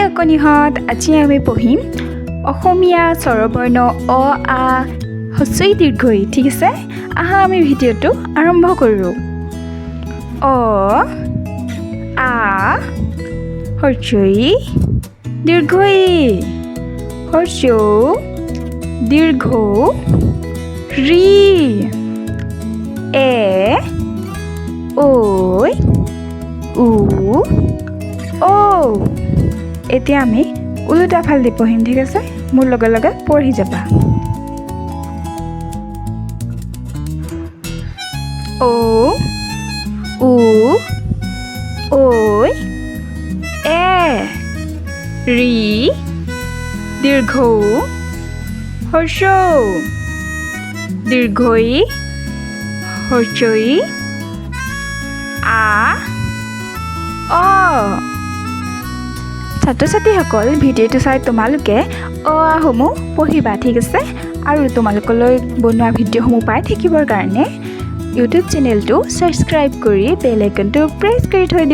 অকণিহঁত, আজি আমি পঢ়িম অসমীয়া স্বৰবৰ্ণ অ, আ, হ্ৰস্ব ই, দীৰ্ঘ ই। ঠিক আছে, আহা আমি ভিডিঅ'টো আৰম্ভ কৰোঁ। অ, আ, হ্ৰস্ব ই, দীৰ্ঘ ই, হ্ৰস্ব দীৰ্ঘ ঋ, এ, ঐ, উ, ঔ। এতিয়া আমি ওলোটা ফাল দি পঢ়িম, ঠিক আছে? মোৰ লগে লগে পঢ়ি যাবা। অ, উ, ঐ, এ, ঋ, দীৰ্ঘ উ, হ্ৰস্ব উ, দীৰ্ঘ ই, হ্ৰস্ব ই, আ, অ। ছাত্ৰ ছাত্ৰীসকল, ভিডিঅ'টো চাই তোমালোকে অ আসমূহ পঢ়িবা, ঠিক আছে? আৰু তোমালোকলৈ বনোৱা ভিডিঅ'সমূহ পাই থাকিবৰ কাৰণে ইউটিউব চেনেলটো ছাবস্ক্ৰাইব কৰি বেল আইকনটো প্ৰেছ কৰি থৈ দিবা।